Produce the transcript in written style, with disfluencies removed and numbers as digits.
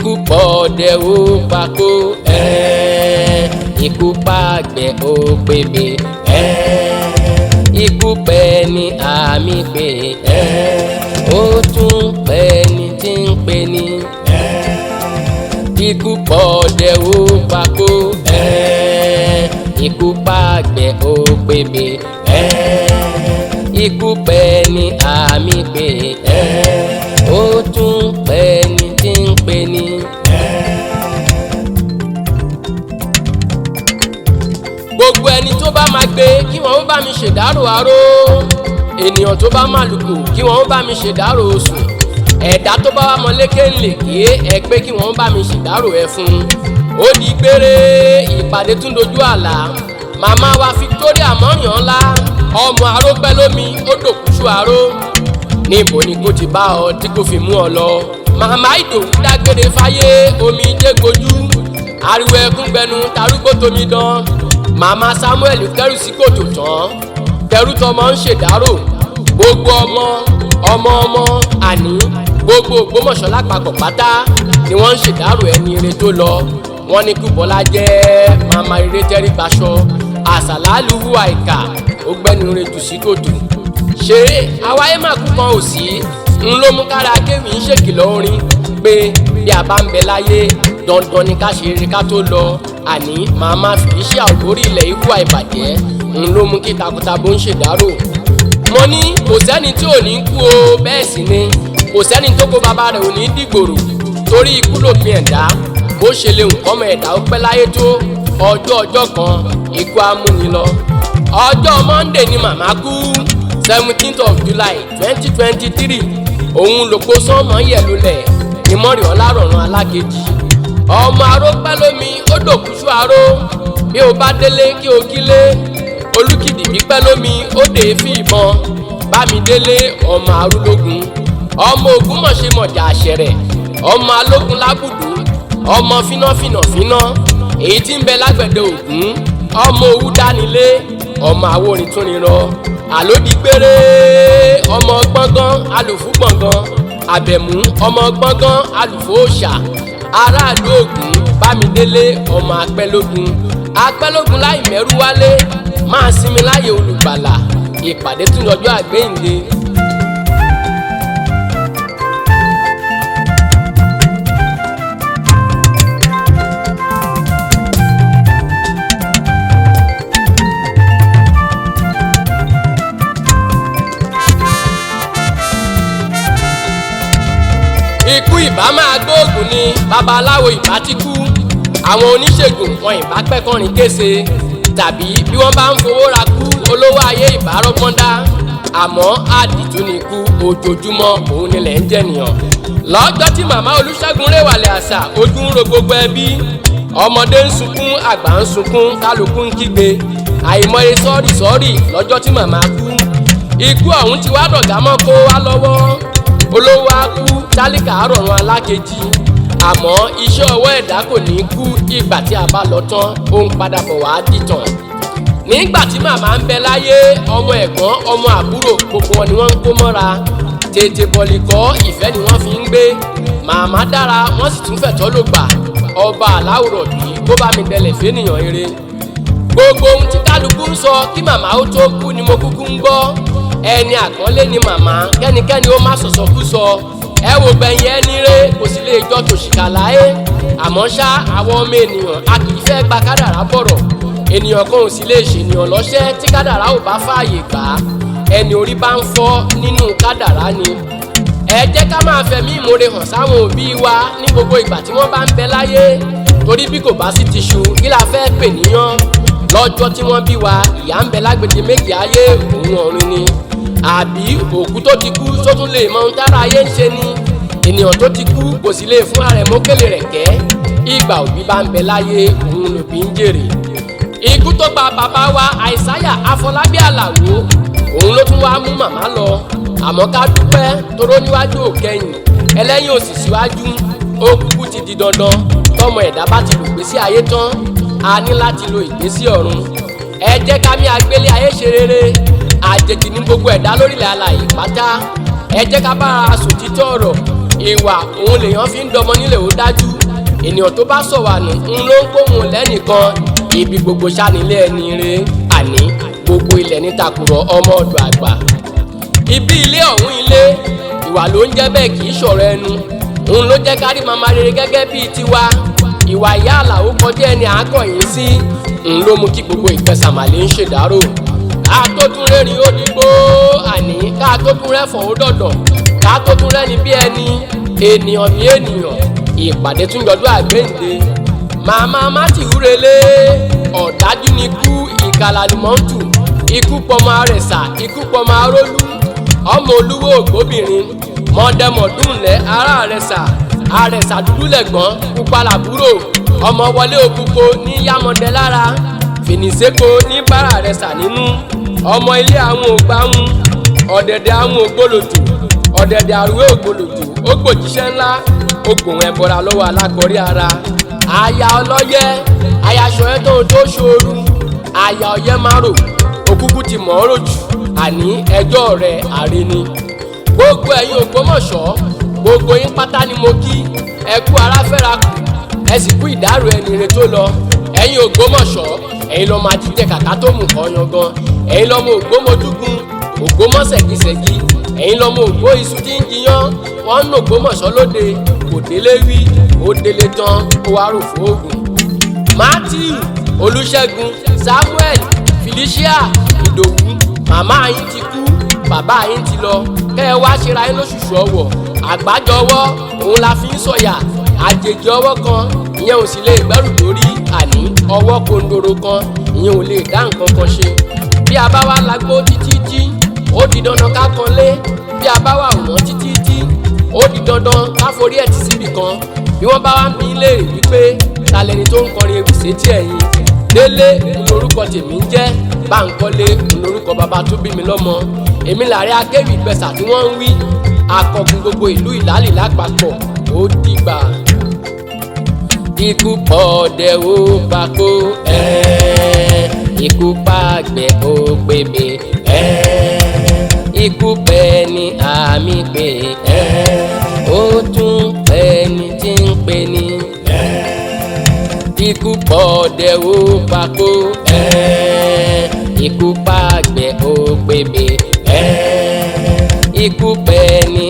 Ikú pọ̀ ọdẹ ó pakó, ikú pàgbẹ́ ó pébè, ikú pẹ́ ni àmì pé, ó tún pẹ́ ni tí ń pè ní. Ikú pọ̀ ọdẹ ó pakó, ikú pàgbẹ́ ó pébè, ikú pẹ́ ni àmì pé, ó tún pẹ́ ni tí ń pè ní. Gbogbo ẹni tó bá máa gbé kí wọ́n ó bá mi ṣèdárò aró, ènìyàn tó bá máa lùkù kí wọ́n ó bá mi ṣèdárò oṣù, ẹ̀dá tó bá wà mọ lékè ńlèké ẹ pé kí wọ́n ó bá mi ṣèdárò ẹfun. Ó di gbére, ìpàdé tún dojú àlá. Màmá wa Victoria Mọ́rìnọ́lá, ọmọ aró pẹ́ lómi, ó dòkúṣú aró. Níbo ni kò ti bá ọ tí kò fi mú ọ lọ? Màmá Ìdòwú dágbére fáyé, omi jẹ́ gbojú, ariwo ẹkún gbẹnu tarúgbó tomi dán. Màmá Samuel kẹrù sí kòtò tán, tẹrú tọmọ ń ṣèdárò. Gbogbo ọmọ ọmọ ọmọ àní gbogbo Ògbómọ̀ṣọ́ lápapọ̀ pátá ni wọ́n ń ṣèdárò ẹni ire tó lọ. Wọ́n ní kú Bọ́lá jẹ́ màmá rere tẹ́rí gbaṣọ, àṣàlálù hùwà ìkà, ó gbẹ́nu re jù sí kòtò. Ṣé àwáyé màkú kan ò sí ń ló mú kára kéwì ń ṣèkìlọ̀ orin pé bí a bá ń bẹ láyé, dandan ni ká ṣe eré ká tó lọ. Àní màmá Felicia lórí ilẹ̀ ikú àìbàjẹ́ ń ló mú kí takotabo ń ṣèdárò. Mo ní kò sẹ́ni tí ò ní kú o, bẹ́ẹ̀ sì ni kò sẹ́ni tó kó bàbá rẹ̀ ò ní dìgbòrò, torí ikú lòpin ẹ̀dá. Bó ṣe lè nǹkan ọmọ ẹ̀dá ó pẹ́ láyé tó, ọjọ́ ọjọ́ kan ikú á múni lọ. Ọjọ́ Monday ni màmá kú, 17th of July 2023. Òun lòpó sánmọ́ yẹ̀ lulẹ̀ ní Mọ́rìnọ́lá rọ̀rùn alákejì. Ọmọ aró pẹ́ lómi, ó dòkúṣú aró. Bí o bá délé kí o kílé olùkìdì bí pẹ́ lómi, ó dé fi ìbọn bámidélé. Ọmọ arúlógún, ọmọ ògúnmọ̀ṣemọ̀jà àṣẹrẹ̀, ọmọ alógun lábùdó, ọmọ fínáfínàfíná èyí tí ń bẹ lágbẹ̀dẹ Ògún, ọmọ òwú dánilé, ọmọ àwòrán túnirọ àlódìgbére, ọmọ gbọ̀ngàn alùfú gbọ̀ngàn àbẹ̀mú, ọmọ gbọ̀ngàn alùfó òòṣà aráàlú Ògún. Bámidélé ọmọ apẹ́lógún, apẹ́lógún láì mẹ́rú wálé, máa sinmi láyé olùgbàlà. Ìpàdé tún lọ́jọ́ àgbéǹde. Ikú ìbá máa gbóògùn ni, babaláwo ìbá ti kú, àwọn oníṣègùn wọn ìbá pẹ́ kọrin kése, tàbí bí wọ́n bá ń fowó ra kú, olówó ayé ìbá rọ́gbọ́n dá. Àmọ́ àdìtú ni ikú, ojoojúmọ́ òun nílẹ̀ ń jẹ̀nìyàn. Lọ́jọ́ tí màmá Olúṣẹ́gun rèwàlẹ̀ àṣà, ojú ń ro gbogbo ẹbí, ọmọdé ń sunkún, àgbà ń sunkún, kálukú ń kígbe àìmọye sọ́ọ̀rì sọ́ọ̀rì lọ́jọ́ tí màmá kú. Ikú ọ̀hún ti wá dọ̀gá mọ́ kó wá lọ́wọ́, olówó á kú, tálíkà á rọ̀run alákejì. Àmọ́ iṣẹ́ ọwọ́ ẹ̀dá kò ní kú, ìgbà tí a bá lọ tán ó ń padà bọ̀ wá dìtàn. Nígbà tí màmá ń bẹ láyé, ọmọ ẹ̀gbọ́n, ọmọ àbúrò, gbogbo wọn ni wọ́n ń kó mọ́ra. Tètè bọ̀lìkọ́ ìfẹ́ ni wọ́n fi ń gbé. Màmá dára, wọ́n sì tún fẹ̀tọ́ ló gbà. Ọba aláwùrọ̀ bí kó bá mi dẹlẹ̀ fẹ́nìyàn eré. Gbogbo ohun tí kálukú ń sọ kí màmá ó tó kú ni mo kúkú ń gbọ́. Ẹni àkọ́lé ni màmá, kẹ́nikẹ́ni ó má sọ̀sọ̀kú sọ. Ẹ wo gbẹ̀yìn ẹni ré, kò sì lè jọ tòṣìkà láyé. Àmọ́ ṣá, àwọn ọmọ ènìyàn a kì í fẹ́ gba kádàrá bọ̀rọ̀. Ènìyàn kan ò sì lè ṣènìyàn lọ́ṣẹ́ tí kádàrá ò bá fààyè gbà á. Ẹni orí bá ń fọ́ nínú kádàrá ni. Ẹ jẹ́ ká máa fẹ̀mí ìmoore hàn sáwọn òbí wa ní gbogbo ìgbà tí wọ́n bá ń bẹ láyé, torí bí kò bá sí tiṣu, kí la fẹ́ pè níyàn? Lọ́jọ́ tí wọ́n bí wa, ìyá ń bẹ lágbèdè méjì ayé òun ọ̀run ni. Àbí òkú tó ti kú tó tún lè mọ ohun tára ayé ń ṣe ni? Ènìyàn tó ti kú kò sì lè fún ara ẹ̀ mókèlè rẹ̀ kẹ́. Ìgbà òbí bá ń bẹ láyé, òun lòbí ń jèrè. Ikú tó pa bàbá wa Àìsáyà Àfọlábí Àlàó, òun ló tún wá mú màmá lọ. Àmọ́ ká dúpẹ́ toró níwájú òkẹyìn, ẹlẹ́yìn òsì síwájú. Ó kúkú ti di dandan, tọmọ ẹ̀dá bá ti lò gbésí ayé tán, a ní láti lo ìgbésí ọ̀run. Ẹ jẹ́ ká mí agbélé ayé ṣe rere. Àjèjì ní gbogbo ẹ̀dá lórílẹ̀ alààyè pátá. Ẹ jẹ́ ká bára sòtítọ́ ọ̀rọ̀. Ìwà òun lèèyàn fi ń dọmọ nílẹ̀, ó dájú. Ènìyàn tó bá sọ̀wànù ń ló ń kóhun lẹ́nìkan. Ibi gbogbo sanilé ẹni re, àní gbogbo ilẹ̀ ní takùrọ̀ ọmọ ọ̀dọ̀ àgbà. Ibi ilé ọ̀hún ilé ìwà ló ń jẹ́ bẹ́ẹ̀, kì í ṣọ̀rọ̀ ẹnu. Òun ló jẹ́ kárí màmá rere gẹ́gẹ́ bíi tiwa. Ìwà ìyá Àlàó kọjá ẹni àákọ̀yìn sí. Òun ló mú kí gbogbo Ìkẹsàmàlè ń ṣèdárò. Ká tó tún rẹ́rìn ó dìgbò, àní ká tó tún rẹ́fọ̀n ó dọ̀dọ̀, ká tó tún rẹ́ni bí ẹni, ènìyàn bí ènìyàn, ìpàdé tún yọdún àgbéǹde. Màmá Matthew relé. Ọ̀dájú ni kú, ìkàlàlùmọ́ǹtù. Ikú pọmọ àrẹ̀sà, ikú pọmọ arólú, ọmọ olúwo ògbóbìnrin mọ̀dẹ́mọ̀dúnlẹ̀ ará àrẹ̀sà. Àrẹ̀sà dúdú lẹ̀gbọ́n, pupa làbúrò. Ọmọ wọlé òkúpo ní yámọ̀dẹ lára, fìnísẹ́kọ ní bára àrẹ̀sà nínú. Ọmọ ilé àwọn ògbáhùn, ọ̀dẹ̀dẹ̀ àwọn ògbólòdù, ọ̀dẹ̀dẹ̀ àrùwé ògbólòdù. Ó gbòjíṣẹ́ ńlá, ó gbòhun ẹbọra lọ́wọ́ alákọ̀ọ́rí ara. Aya ọlọ́yẹ, ayaṣọ ẹ tó tó ṣooru, aya ọyẹ márò, òkúkú ti mọ̀ ọ́ rò jù, àní ẹjọ́ rẹ̀ àre ni. Gbogbo ẹ̀yin Ògbómọ̀ṣọ́, gbogbo yín pátá ni mo kí. Ẹ kú ara fẹ́ra kù, ẹ sì kú ìdárò ẹni re tó lọ. Ẹ̀yin Ògbómọ̀ṣọ́, ẹ̀yin lọ́mọ ajíjẹ kàkà tó mú kọ́ yangan. Ẹ̀yin lọ́mọ Ògbómojúgun, Ògbómọ̀ṣẹ̀gíṣẹ̀gí. Ẹ̀yin lọ́mọ Ògbó iṣu tí ń jiyán. Wọ́n ń Ògbómọ̀ṣọ́ lóde kò délé wí, ó délé tán, ó wá rò fóògùn. Matthew, Olùṣègùn, Samuel, Felicia, Ìdòwú, màmá yín ti kú, bàbá yín ti lọ. Kẹ́ ẹ wá ṣera yín lóṣooṣù ọwọ̀. Àgbájọ ọwọ́ òun la fi ń sọ̀yà. Àjèjì ọwọ́ kan ìyẹn ò sì lè gbẹ́rù lórí, àní ọwọ́ kondoro kan ìyẹn ò lè dá nǹkan kan ṣe. Bí a bá wá lagbó títí tí, ó di dandan ká kanlé. Bí a bá wà wọ́n títí tí, ó di dandan ká forí ẹ̀ tì síbì kan. Bí wọ́n bá wá ń bi léèrè wípé ta lẹni tó ń kọrin ewì sétí ẹ̀yìn, Délé lórúkọ tèmi ń jẹ́, Báńkọ́lé lórúkọ bàbá tó bí mi lọ́mọ. Èmi làárẹ̀ akéwì gbẹ̀sà tí wọ́n ń wí, akọgun gbogbo ìlú Ìlálì lápapọ̀. Ó dìgbà. Ikú pọ̀dẹ̀ ó bá kó, ikú pàgbẹ́ ó pèbè, ikú pẹ́ ni àmì pè, ó tún pẹ́ ni tí ń pè ní. Ikú pọ̀dẹ̀ ó bá kó, ikú pàgbẹ́ ó pèbè, ikú pẹ́ ni.